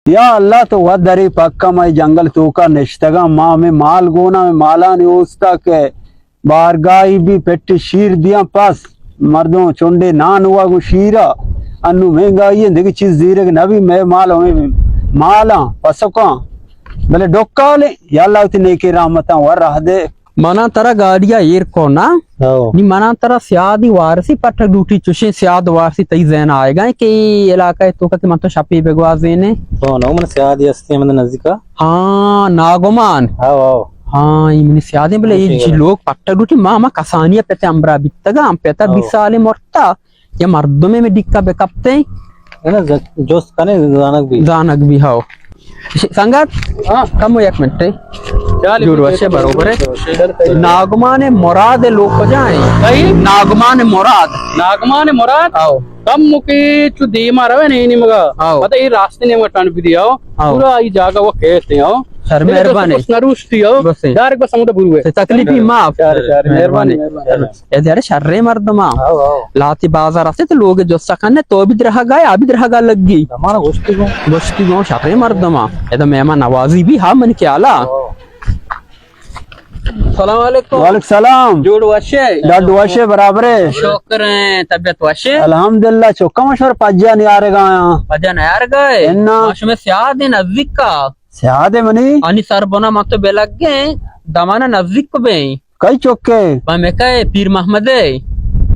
یا اللہ، تو وت درے پکا، ما اے جنگل توکا نشتگاں، ما ہمے مال گونا، ہمے مالانی اوستا کہ بارگاہی بی، پٹ شیر دیاں پس، مردم چنڈے نان ہوا گوں شیرا، انو مہنگائی ایں، دگہ چیز زیرگ نبی، مئے مال ہمے مالاں، پسکاں، بلے ڈکالیں، یا اللہ وتی نیکیں رحمتاں ور راہ دے۔ منا ترا گاڑی ء ایر کو نا۔ ہو۔ نی منا ترا سیادی وارسی پٹک لوٹی، چوشیں سیاد وارسی تئی ذہن آئیگا کہ اے علاقہ ء توکا کہ من تو شپی بگوازینے۔ تو نو من سیادی ہستی ہمیں نزدیکا۔ ہاں، ناگمان۔ ہو، ہو۔ ہاں، اے منی سیادیں، بلے اے جی لوگ پٹک لوٹی، ما، ما کسانی ء پت امرا بیتگا، ہم پتا ہو۔ بیس سال مرتا۔ یا مردمے میں ڈکا بکپتے۔ ہے نا، ز-، جست کنے زانگ بی۔ زانگ بی، ہاؤ۔ ش-، سنگت، ہاں۔ کمو یک منٹ۔ چالی جوڑ وشے، بروبر ہے۔ ناگمان مراد لوگ کجا ہیں؟ کئی؟ ناگمان مراد۔ ناگمان مراد؟ ہاؤ۔ کم مکی چو دیما روے نہیں نیمگا۔ ہاؤ۔ پتہ اے راستے نیمگا ٹنڈ بھی دیا ہو۔ ہاؤ۔ پورا اے جاگہ وہ کہتے ہیں ہو۔ سر، مہربانی۔ بس نروشتی ہو۔ بس۔ ڈائریکٹ بس ہمودا بروے۔ تکلیفی معاف۔ چار، چار، مہربانی، مہربانی۔ مہربانی۔ اے دیر شریں مردماں۔ How, how. لاتی بازار ہستے تو لوگ جستا کنے، تو بھی درہگا ئے، آ بھی درہگا لگی۔ زمانہ گوشتی گوں۔ گوشتی گوں، شریں مردماں۔ ادا مہمان نوازی بھی ہا من خیالا۔ ہاؤ۔ سلام علیکم۔ وعلیکم سلام۔ جوڑ وشے؟ ڈاڈ وشے، برابرے۔ شکر ہیں، طبیعت وشے؟ الحمدللہ، چکا مشور پجا نیارگا آیا۔ پجا نیارگا ئے؟ انا۔ ما شمے سیاد نزدیک کا۔ سیاد منی؟ آنی سر بنا ما تو بلگیں، دمانا نزدیک بیں۔ کئی چکے؟ پمکہ پیر محمد ہے۔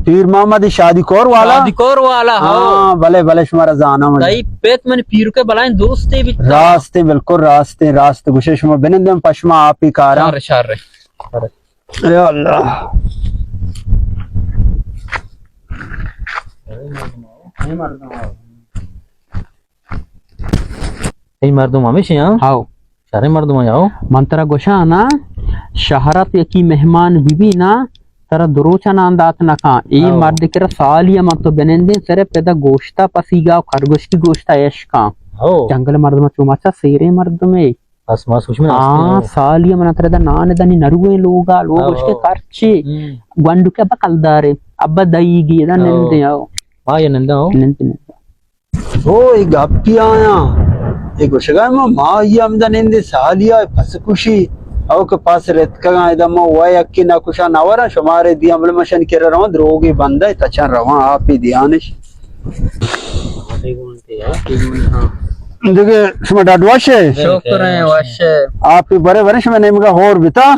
پیر محمد شادی کور والا؟ شادی کور والا، ہاں۔ ہاں، بلے، بلے، شمارا زاناں من۔ تئی پت من پیر کے بلائیں دوستے بیتا۔ راستے، بالکل راستے، راست گوشے شما بنندم پشما آپی کارا۔ شر، شر۔ اے اللہ۔ اے مردم ہمیشہ ہیں؟ ہاؤ۔ شریں مردم ہیں، ہاؤ۔ من ترا گوشاں نا، شہرت یکی مہمان بی بی نا، ترا دروچ نان دات نکاں۔ اے ہاؤ۔ مرد کرا سالی من تو بنندیں، سرے پدا گوشتا پسیگا و خرگوشتی گوشتا عشقاں۔ ہاؤ۔ جنگل مردم چو مچا سیریں مردمے۔ بس، بس، کچھ میں ہاں، سالی من ترا دا نان دنی نرویں لوگا، لوگ ہاؤ، گوشتے ہاؤ۔ کرچے۔ ہم۔ گونڈو کے ابا کلدارے، ابا دئیگی، دا ہاؤ۔ نندیں، ہاؤ۔ ہاں، یہ نندیں، ہاؤ۔ نندیں، نندیں۔ او، اے گپی آیاں، اے گوشگا ما، ما ای ہمدا نندے سالیا پس کشی، او کہ پس رتکگاں، ادا ما و یکی نہ کشا نہ وراں، شمارے دیاں، بلے ما شن کرا رواں، دروگی بندہ، تچان رواں، آپی دیانش۔ دگہ شما ڈاڈ وش ئے؟ شکر ہیں، وش ئے۔ آپی برے برے شما نیمگا ہور بتا؟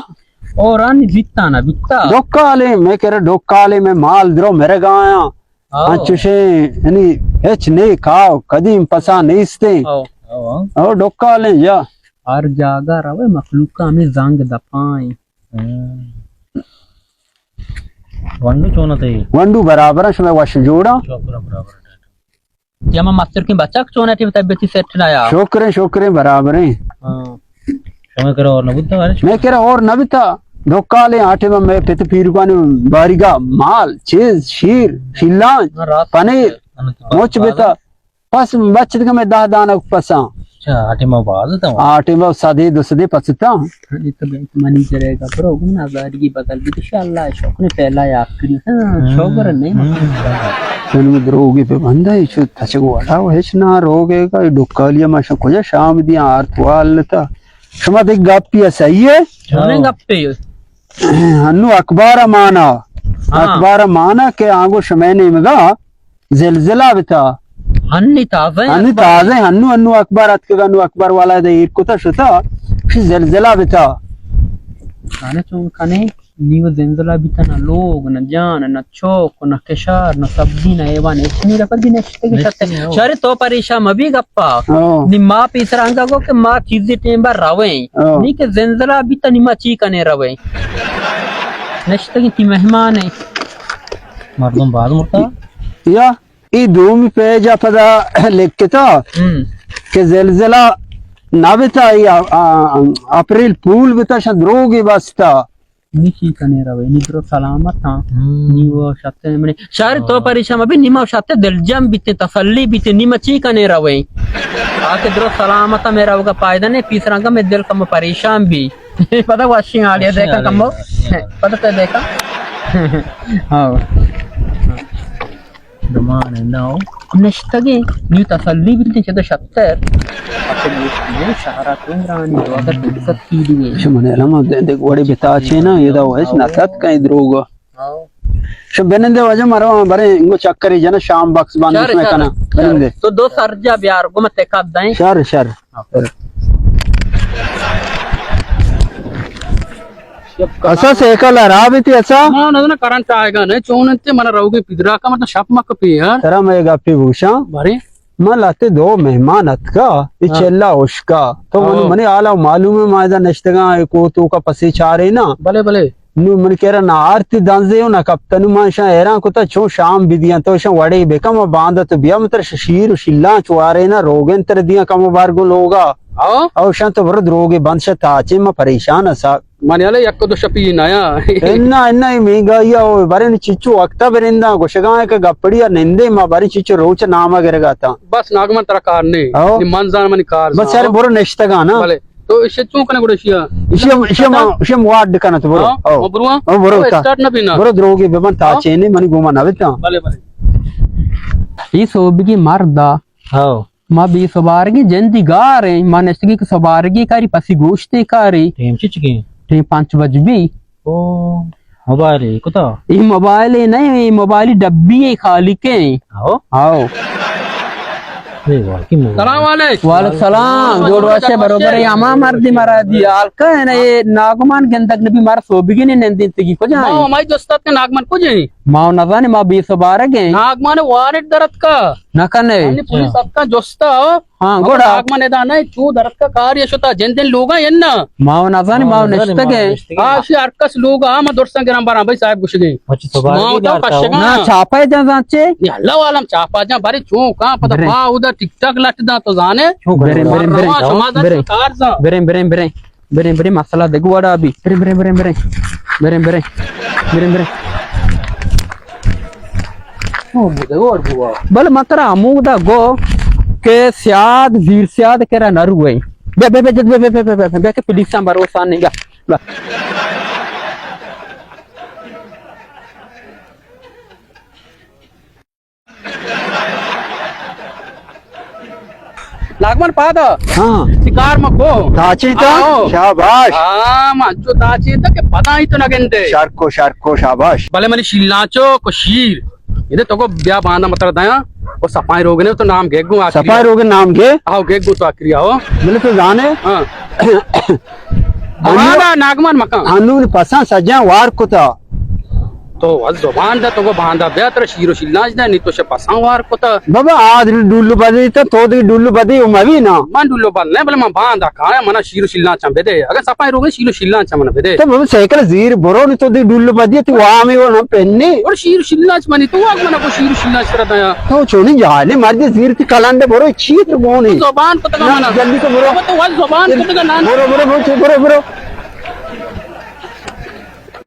ہورانی بیتا نہ بیتا۔ ڈکالے، میں کرا ڈکالے، میں مال درو مرگا آیاں۔ ہاؤ۔ انچوشیں، یعنی، ہچ نیک آؤ، قدیم پسا نیستیں۔ ہاؤ۔ ہاؤ۔ او ڈکالیں، یا۔ ہر جاگہ روے، مخلوق ہمیں زنگ دپائیں۔ ہم۔ ونڈو چون تے؟ ونڈو برابر ہیں، شمے وش جوڑا۔ شکر برابر۔ یا من مستر کی بچک چون ہے، ٹیم طبیعتی سیٹ نہ یا۔ شکر ہیں، شکر ہیں، برابر ہیں۔ ہاں۔ شمے کرا اور نہ بوتا، ارے؟ میں کرا اور نہ بوتا۔ دو کالے آٹے میں، میں پت پیرکانی باریگا مال، چیز، شیر، شیلان، ہاں، راست پنیر، ہے۔ مچ بتا۔ پس بچت کہ میں دہ دانگ پساں۔ اچھا، آٹے میں باز تا؟ آٹے میں صدے، دو صدے پستا۔ ہاں، یہ تو بہت منی کرے گا، پر ہو گنا زارگی بدل بھی، انشاءاللہ، شوق نے پہلا یا آخری۔ ہاں، ہاں، شوق نہیں۔ ہاں۔ تن میں دروگی پہ بندہ ہے، چو تچگ والا وہ ہچ نہ روگے گا، یہ ڈکالیا ماشا کجا شام دیا آرت والتا۔ شما دگہ گپے ء، صحیح ہے؟ چونیں گپے؟ انو اخبار ء مانا، ہاں۔ اخبار ء مانا کہ آنگو شمئے نیمگا زلزلہ بتا۔ ہنی تازہ ہیں ہنی اخبار۔ تازہ ہیں، ہنو، ہنو اخبار اتکگا، انو اخبار والا دے ایر کتا شتا، شی زلزلہ بتا۔ کانے چون کنے؟ نی و زلزلہ بیتا، نہ لوگ، نہ جان، نہ چوک، نہ کشار، نہ سبزی، نہ حیوان، ہچ نی رپد بھی نشتگی شتے۔ نشتگی، ہو۔ شر تو پریشان مبی گپا۔ ہو۔ نی ما پیسر انگا گو کہ ما چیزی ٹیم بار رویں۔ ہو۔ نی کہ زلزلہ بیتا نی ما چی کنے رویں۔ نشتگی تی مہمان ہیں۔ مردم باز مرتا۔ یا۔ اے دومی پیج ء پدا لکھتا ہم۔ کہ زلزلہ نہ بتا، اے آ-، آ-، اپریل پول بتا، شاید دروگی بستا۔ نی چی کنے روے، نی درو سلامت ہاں۔ ہم۔ نی وہ شتے منے۔ شر تو ہاں۔ پریشان مبی، نی ما شتے دلجم بیتے، تسلی بیتے، نی ما چی کنے روے۔ آ کہ درو سلامت ہاں، میرا ہوگا فائدہ نہیں، پیسرا کا میں دل کم پریشان بھی۔ پتہ واشنگ آڑیا دیکھا کمو۔ پتہ تے دیکھا۔ ہاں۔ دمان ہے، نہ ہو۔ نشتگیں، نی تسلی بیتیں چدا شتر۔ اصل یہ شہرا تو رانی دو ہزار دو سد کی دیے۔ شمن علم دے وڑی بتا چینا، یہ دا وش نسات کہیں دروگا۔ ہاں۔ شو بنندے واجہ مرو برے انگو چکری جنا شام بکس باندھ شر، میں شر، کنا۔ شر۔ بنندے۔ تو دو سرجا بیار گو مت کد دیں۔ شر، شر۔ اسا سائیکل خراب تھی اسا۔ ما نہ کرنٹ آئے گا نہیں، چون انتے من روگے پدرا کا مطلب شپ مک پی یار۔ ترا میں گپی بوشاں۔ بارے۔ من لاتے دو مہمان اتکا، اے ہاں۔ چلا اشکا۔ تو من، ہاں۔ منی حالا معلوم ہے، ما ادا نشتگاں، اے کو تو کا پسی چارے نا۔ بلے، بلے۔ نو من کہہ رہا نہ آرتی دانزے ہو نہ کپتا۔ نو من شاں حیران کتا چون شام بدیاں، تو شاں وڑے بکم و باندا تو بیا متر شیر و شیلاں چوارے نا روگن تر دیاں کم و بار گو لوگا۔ ہاں۔ او شاں تو برو دروگے بند شا تاچے ما پریشان اسا۔ من یلہ یک دو شپی نیا۔ انا، انا، اے مہنگائی او، بارے نی چچو وقتا برنداں، گوشگاں کہ گپڑی ء نندے ما، بارے چچو روچ نام ء گرگا تاں۔ بس ناگمن ترا کار نے۔ او۔ نی من زان منی کار بس زان۔ یار برو نشتگاں نا۔ بلے۔ تو ایشی چون کنے گڑا ایشی ء؟ ایشی ہم، ایشی ہم، ایشی ہم واڈ کنا تو برو۔ ہاں، او۔ ما برواں؟ او، برو او، تا۔ اسٹارٹ نہ بینا۔ برو دروگی ببن تا ہاں؟ چینے منی گوما نہ بیتا۔ بلے، بلے۔ ای سوبگی مردا۔ ہاں۔ ما بے سبارگیں جندی گار ایں، ما نشتگیں کہ سبارگی کاری پسی گوشتے کاری۔ ٹیم چی چکیں؟ ٹیم پانچ بج بی۔ او، موبائل کتا؟ اے موبائل نہ ایں، اے موبائل ڈبی ایں، خالی کے ایں۔ آؤ۔ آؤ۔ اے واقعی موبائل۔ سلام علیکم۔ وعلیکم سلام۔ جوڑ واسے بروبر ایں، اما مردی مرا دی۔ حال کا ہے نا، اے ناگمان گندگ نبی مار سوبگی نے نندین تگی کجا ما ایں؟ ہمائی جستات کے ناگمان کجا ایں؟ ما نزانے، ما بے سبارگ ایں۔ ناگمان وارڈ درت کا۔ نہ کنے۔ یعنی پولیس اتکا جستا۔ ہاں، ہم گڑا۔ ناگمان ادا نہ، چو درتکا کاری شتا، جندن لوگا ین نا۔ ما و نزانی، ما و نشتگے۔ آ، شی ہر کس لوگا، ما درسن گران باران، بھائی صاحب گوشگے۔ ما و تو کشگا۔ نا، چاپا جان زانچے؟ نی اللہ عالم چاپا جان، بارے چون کان پتا برے۔ ما اودا ٹک ٹاک لٹ دا تو زانے۔ برے، برے، برے۔ رواں شما دا برے۔ کار زان۔ برے، برے، برے۔ بریں، بریں، مسئلہ دگہ وڑا بی۔ بریں، بریں، بریں، بریں۔ بریں، بریں۔ بریں، بریں۔ او، دگہ وڑ بوا۔ بلے من ترا ہمودا گو کہ سیاد، زیر سیاد کرا نہ روئے۔ بیا، بیا، بیا، بیا، بیا کہ پولیساں بھروسہ نہیں گا۔ بیا۔ ناگمان پادا۔ ہاں۔ شکار مکو۔ تاچی تا؟ آؤ۔ شاباش۔ ہاں، من چو تاچی تا کہ پدا ہی تو نگندے۔ شرکو، شرکو، شاباش۔ بلے منی شیلانچو کو شیر۔ ادے تو کو بیا باندا متر دایا۔ او سپائی روگنے تو نام گیگو آکری۔ سپائی روگن نام گے؟ آؤ، گیگو تو آکری آؤ۔ بلے تو زانے؟ ہاں۔ باندا ناگمان مکان۔ ہنون پسان سجان وار کتا۔ تو از زبان دا تو کو باندا بیا تر شیر و شیلانچ دا، نی تو شہ پسان وار کتا۔ بابا، آ ڈولو بدی تا، تو دی ڈولو بدی او مبی نا۔ من ڈولو بد نہ، بلے من باندا کایا، منا شیر و شیلانچاں بدے۔ اگر سپائی روگے شیر و شیلانچاں منا بدے۔ تو بابا سائیکل زیر برو، نی تو دی ڈولو بدی، تو وامی و نہ پہنی۔ اور شیر و شیلانچ منی، تو آگ منا کو شیر و شیلانچ ترا دایا۔ تو چونی جاہلے مردی زیر تی کلندے برو، چی تو گونی؟ زبان کتگا منا۔ جلدی تو برو۔ بابا تو وال زبان کتگا نا۔ برو، برو، برو، برو، برو۔